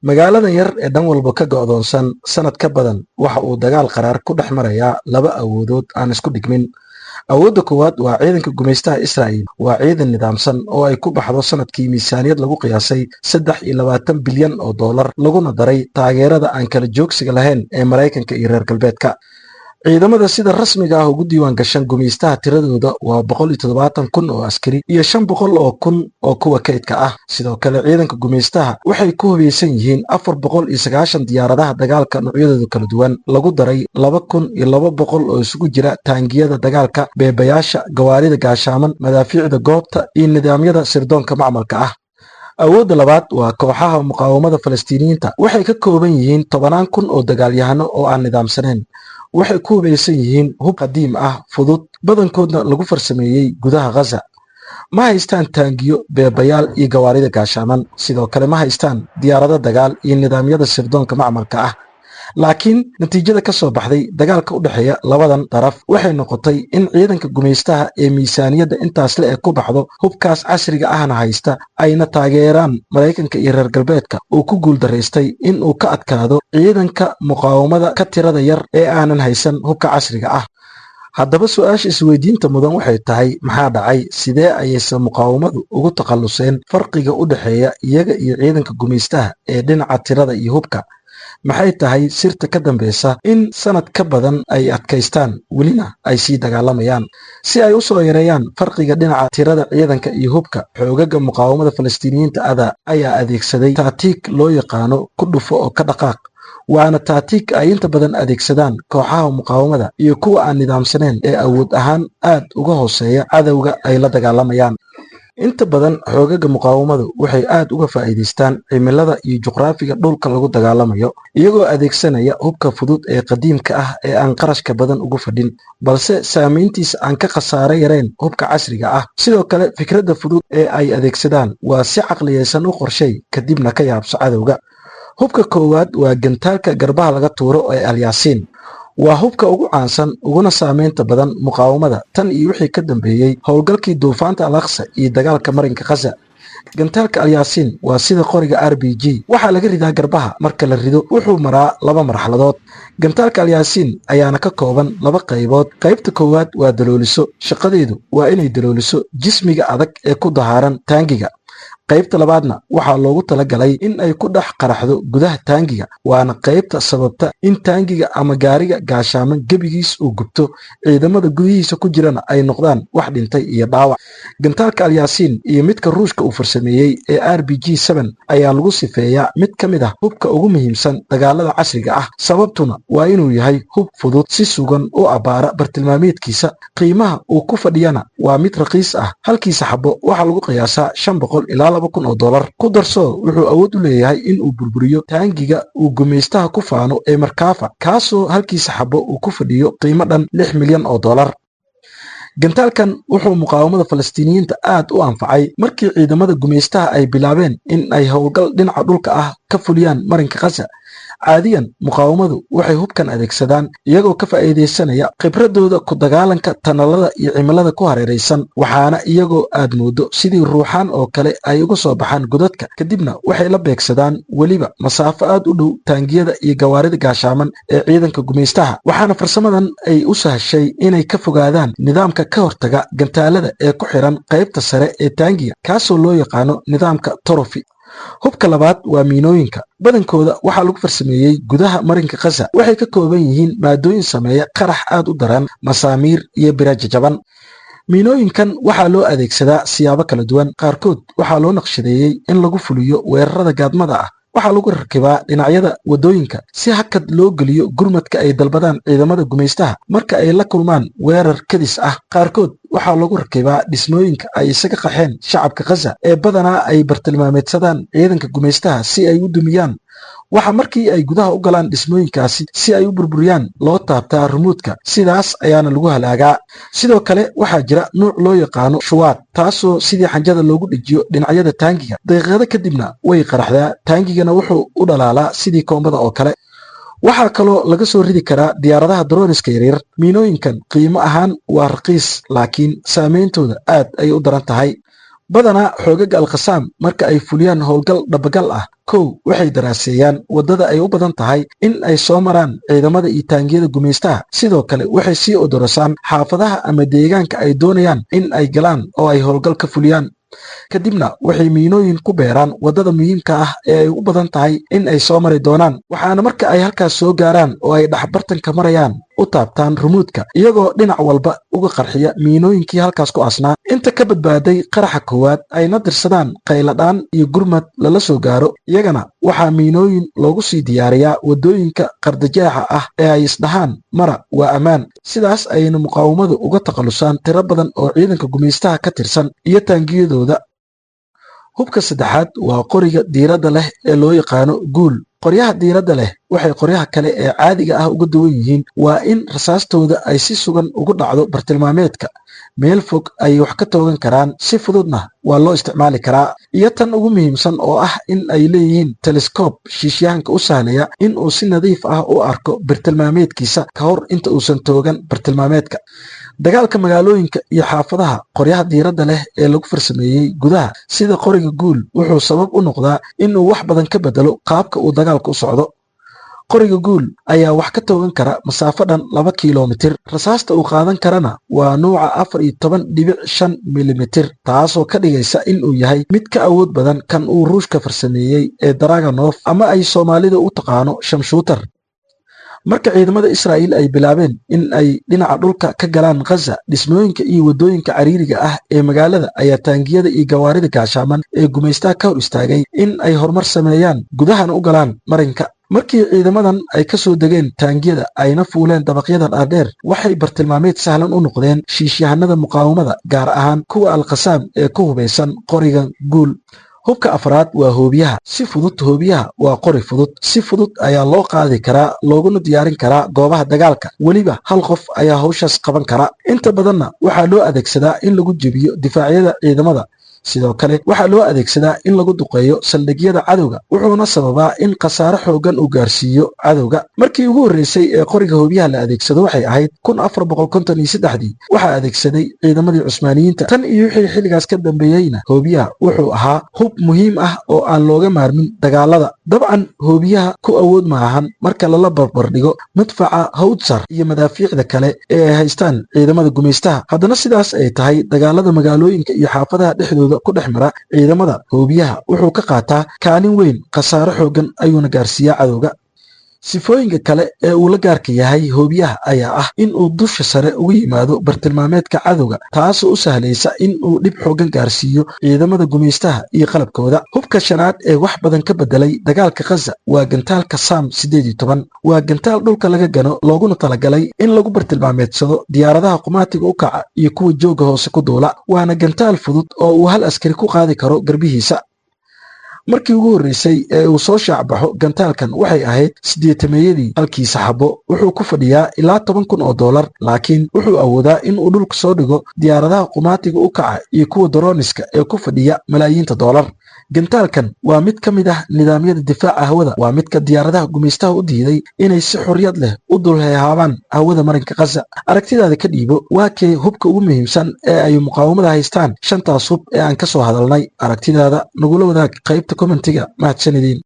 Magaaladan yar ee dhan walba ka go'doonsan, sanad ka badan waxa uu dagaal qaraar ku dhex marayaa laba awoodood aan isku dhigmin. Awoodda koowaad waa ciidanka gumaystaha Israa'il. Waa ciidan nidaamsan oo ay ku baxdo sanadkii miisaaniyad lagu qiyaasay 23 bilyan oo dollar, laguna daray taageerada aan kala joogsiga lahayn ee Maraykanka iyo reer Galbeedka. Ciidamada sida rasmiga ah ugu diiwaan gashan gumaystaha tiradooda waa 170,000 oo askari iyo 500,000 oo kuwa kaydka ah. Sidoo kale, ciidanka gumaystaha waxay ku hubaysan yihiin 490 diyaaradaha dagaalka noocyadooda kala duwan, lagu daray 2200 oo isugu jira taangiyada dagaalka, beebayaasha, gawaarida gaashaaman, madaafiicda goobta iyo nidaamyada sirdoonka macmalka ah. Awoodda labaad waa kooxaha muqaawamada Falastiiniyiinta. Waxay ka kooban yihiin tobanaan kun oo dagaalyahano oo aan nidaamsanayn. Waxay ku hubaysan yihiin hub qadiim ah, fudud, badankoodna lagu farsameeyey gudaha Ghaza. Ma haystaan taangiyo, beebayaal iyo gawaarida gaashaaman. Sidoo kale, ma haystaan diyaarado dagaal iyo nidaamyada sirdoonka macmalka ah. Laakiin natiijada ka soo baxday dagaalka u dhexeeya labadan daraf waxay noqotay in ciidanka gumaystaha ee miisaaniyadda intaas le ee ku baxdo hubkaas casriga ahna haysta, ayna taageeraan Maraykanka iyo reer Galbeedka, uu ku guuldaraystay in uu ka adkaado ciidanka muqaawamada ka tirada yar ee aanan haysan hubka casriga ah. Haddaba, su-aasha isweydiinta mudan waxay tahay: maxaa dhacay? Sidee ayayse muqaawamadu ugu takhalluseen farqiga u dhexeeya iyaga iyo ciidanka gumaystaha ee dhinaca tirada iyo hubka? Maxay tahay sirta ka dambeysa in sanad ka badan ay adkaystaan, welina ay sii dagaalamayaan? Si ay u soo yareeyaan farqiga dhinaca tirada ciidanka iyo hubka, xoogaga muqaawamada Falastiiniyiinta ada ayaa adeegsaday taatiig loo yaqaano ku dhufo oo ka dhaqaaq. Waana taatiig ay inta badan adeegsadaan kooxaha muqaawamada iyo kuwa aan nidaamsanayn ee awood ahaan aad uga hooseeya cadowga ay la dagaalamayaan. Inta badan xoogaga muqaawamadu waxay aad uga faa'iidaystaan cimilada iyo juqraafiga dhulka lagu dagaalamayo, iyagoo adeegsanaya hubka fudud ee qadiimka ah ee aan qarashka badan ugu fadhin, balse saamayntiisa aan ka khasaare yarayn hubka casriga ah. Sidoo kale, fikradda fudud ee ay adeegsadaan waa si caqliyaysan u qorshay, kadibna ka yaabso cadowga. Hubka koowaad waa gantaalka garbaha laga tuuro ee Alyaasiin. Waa hubka ugu caansan uguna saameynta badan muqaawamada tan iyo wixii ka dambeeyey howlgalkii Duufaanta Al Aqsa iyo dagaalka Marinka Khaza. Gantaalka Alyaasiin waa sida qoriga RPG. Waxaa laga ridaa garbaha. Marka la rido, wuxuu maraa laba marxaladood. Gantaalka Alyaasiin ayaana ka kooban laba qaybood. Qaybta koowaad waa dalooliso. Shaqadeedu waa inay dalooliso jismiga adag ee ku dahaaran taangiga. Qaybta labaadna waxaa loogu talagalay in ay ku dhex qaraxdo gudaha taangiga, waana qaybta sababta in taangiga ama gaariga gaashaaman gebigiis uu gubto, ciidamada gudihiisa ku jirana ay noqdaan wax dhintay iyo dhaawac. Gantaalka Alyaasiin iyo midka Ruushka uu farsameeyey ee RPG ayaa lagu sifeeyaa mid ka mid ah hubka ugu muhiimsan dagaalada casriga ah. Sababtuna waa inuu yahay hub fudud, si sugan u abbaara bartilmaameedkiisa, qiimaha uu ku fadhiyana waa mid raqiis ah. Halkiisa xabo waxaa lagu qiyaasaa 500 ilaa 2000 oo dollar. Ku darsoo, wuxuu awood u leeyahay in uu burburiyo taangiga uu gumaystaha ku faano ee Markaafa, kaasoo halkiisa xabo uu ku fadhiyo qiimo dhan 6 milyan oo dollar. Gantaalkan wuxuu muqaawamada Falastiiniyiinta aad u anfacay markii ciidamada gumaystaha ay bilaabeen in ay howlgal dhinaca dhulka ah ka fuliyaan Marinka Khaza. Caadiyan, muqaawamadu waxay hubkan adeegsadaan iyagoo ka faa'iidaysanaya khibradooda ku dagaalanka tanalada iyo cimilada ku hareeraysan, waxaana iyagoo aad moodo sidii ruuxaan oo kale ay uga soo baxaan godadka, kadibna waxay la beegsadaan weliba masaafo aad u dhow taangiyada iyo gawaarida gaashaaman ee ciidanka gumaystaha. Waxaana farsamadan ay u sahashay inay ka fogaadaan nidaamka ka hortaga gantaalada ee ku xiran qaybta sare ee taangiga, kaasoo loo yaqaano nidaamka Trophy. Hubka labaad waa miinooyinka. Badankooda waxaa lagu farsameeyey gudaha Marinka Khaza. Waxay ka kooban yihiin maadooyin sameeya qarax aad u daran, masaamiir iyo bira jajaban. Miinooyinkan waxaa loo adeegsadaa siyaabo kala duwan. Qaarkood waxaa loo naqshadeeyey in lagu fuliyo weerarada gaadmada ah. Waxaa lagu rakibaa dhinacyada waddooyinka si hakad loo geliyo gurmadka ay dalbadaan ciidamada gumaystaha marka ay la kulmaan weerar kadis ah. Qaarkood waxaa lagu rakibaa dhismooyinka ay isaga qaxeen shacabka Khaza ee badanaa ay bartilmaameedsadaan ciidanka gumaystaha si ay u dumiyaan. Waxa markii ay gudaha u galaan dhismooyinkaasi si ay u burburiyaan loo taabtaa rumuudka, sidaas ayaana lagu halaagaa. Sidoo kale, waxaa jira nuuc loo yaqaano shuwaad, taasoo sidii xanjada loogu dhejiyo dhinacyada taangiga. Daqiiqado kadibna way qaraxdaa, taangigana wuxuu u dhalaalaa sidii koombada oo kale. Waxaa kaloo laga soo ridi karaa diyaaradaha drones-ka yaryar. Miinooyinkan qiimo ahaan waa raqiis, laakiin saameyntooda aad ay u daran tahay. Badanaa xoogaga Alkhasaam marka ay fuliyaan howlgal dhabagal ah, kow, waxay daraaseeyaan waddada ay u badan tahay in ay soo maraan ciidamada iyo taangiyada gumaystaha. Sidoo kale waxay sii odorosaan xaafadaha ama deegaanka ay doonayaan in ay galaan oo ay howlgal ka fuliyaan. Kadibna waxay miinooyin ku beeraan waddada muhiimka ah ee ay u badan tahay in ay soo mari doonaan. Waxaana marka ay halkaas soo gaaraan oo ay dhexbartanka marayaan u taabtaan rumuudka, iyagoo dhinac walba uga qarxiya miinooyinkii halkaas ku asnaa. Inta ka badbaaday qaraxa koowaad ayna dirsadaan qayladhaan iyo gurmad lala soo gaaro. Iyagana waxaa miinooyin loogu sii diyaariyaa waddooyinka qardajeexa ah ee ay isdhahaan mara, waa ammaan. Sidaas ayayna muqaawamadu uga takhallusaan tiro badan oo ciidanka gumaystaha ka tirsan iyo taangiyadooda. Hubka saddexaad waa qoriga diiradda leh ee loo yaqaano Guul. Qoryaha diiradda leh waxay qoryaha kale ee caadiga ah uga duwan yihiin waa in rasaastooda ay si sugan ugu dhacdo bartilmaameedka. Meel fog ayay wax ka toogan karaan, si fududna waa loo isticmaali karaa. Iyo tan ugu muhiimsan oo ah in ay leeyihiin teleskoob shiishyahanka u sahlaya in uu si nadiif ah u arko bartilmaameedkiisa ka hor inta uusan toogan bartilmaameedka. Dagaalka magaalooyinka iyo xaafadaha, qoryaha diiradda leh ee lagu farsameeyey gudaha sida qoriga Guul wuxuu sabab u noqdaa inuu wax badan ka bedelo qaabka uu dagaalka u socdo. Qoriga Guul ayaa wax ka toogan kara masaafo dhan 2 kilomitir. Rasaasta uu qaadan karana waa nuuca 14.5 milimitir, taasoo ka dhigaysa in uu yahay mid ka awood badan kan uu Ruushka farsameeyey ee Dragunov ama ay Soomaalida u taqaano shamshuutar. Marka ciidamada Israa'iil ay bilaabeen in ay dhinaca dhulka ka galaan Ghaza, dhismooyinka iyo waddooyinka cariiriga ah ee magaalada ayaa taangiyada iyo gawaarida gaashaaman ee gumaystaha ka hor istaagay in ay horumar sameeyaan, gudahana u galaan marinka. Markii ciidamadan ay ka soo degeen taangiyada ayna fuuleen dabaqyada dhaadheer, waxay bartilmaameed sahlan u noqdeen shiishyahanada muqaawamada, gaar ahaan kuwa Alkhasaam ee ku hubaysan qoriga Guul. Hubka afraad waa hoobiyaha. Si fudud, hoobiyaha waa qori fudud, si fudud ayaa loo qaadi karaa looguna diyaarin karaa goobaha dagaalka. Weliba hal qof ayaa hawshaas qaban kara. Inta badanna waxaa loo adeegsadaa in lagu jebiyo difaacyada ciidamada. Sidoo kale waxaa loo adeegsadaa in lagu duqeeyo saldhigyada cadowga, wuxuuna sababaa in khasaare xooggan uu gaarsiiyo cadowga. Markii ugu horreysay ee qoriga hoobiyaha la adeegsado waxay ahayd 1453-dii. Waxaa adeegsaday ciidamadii Cusmaaniyiinta. Tan iyo wixii xilligaas ka dambeeyeyna hoobiyaha wuxuu ahaa hub muhiim ah oo aan looga maarmin dagaalada. Dabcan hoobiyaha ku awood maahan marka lala barbardhigo madfaca howitzer iyo madaafiicda kale ee ay haystaan ciidamada gumaystaha. Haddana sidaas ay tahay, dagaalada magaalooyinka iyo xaafadaha dhexdooda ku dhex mara ciidamada, hoobiyaha wuxuu ka qaataa kaalin weyn, khasaare xooggan ayuuna gaarsiiyaa cadowga. Sifooyinka kale ee uu la gaarka yahay hoobiyaha ayaa ah in uu dusha sare ugu yimaado bartilmaameedka cadowga, taasoo u sahlaysa in uu dhib xooggan gaarsiiyo ciidamada gumaystaha iyo qalabkooda. Hubka shanaad ee wax badan ka bedelay dagaalka Khaza waa gantaalka SAM 18. Waa gantaal dhulka laga gano, looguna talagalay in lagu bartilmaameedsado diyaaradaha qumaatiga u kaca iyo kuwa jooga hoose ku duula. Waana gantaal fudud oo uu hal askari ku qaadi karo garbihiisa. Markii ugu horreysay ee uu soo shaacbaxo gantaalkan waxay ahayd 80-meeyadii. Halkiisa xabo wuxuu ku fadhiyaa ilaa $10,000, laakiin wuxuu awoodaa in uu dhulka soo dhigo diyaaradaha qumaatiga u kaca iyo kuwa drones-ka ee ku fadhiya malaayiinta doolar. Gantaalkan waa mid ka mid ah nidaamyada difaaca hawada. Waa midka diyaaradaha gumaystaha u diiday inay si xorriyad leh u dul heehaabaan hawada marinka Khaza. Aragtidaada ka dhiibo: waa kee hubka ugu muhiimsan ee ay muqaawamada haystaan shantaas hub ee aan ka soo hadalnay? Aragtidaada nagula wadaag qaybta comment-iga. Mahadsanidin.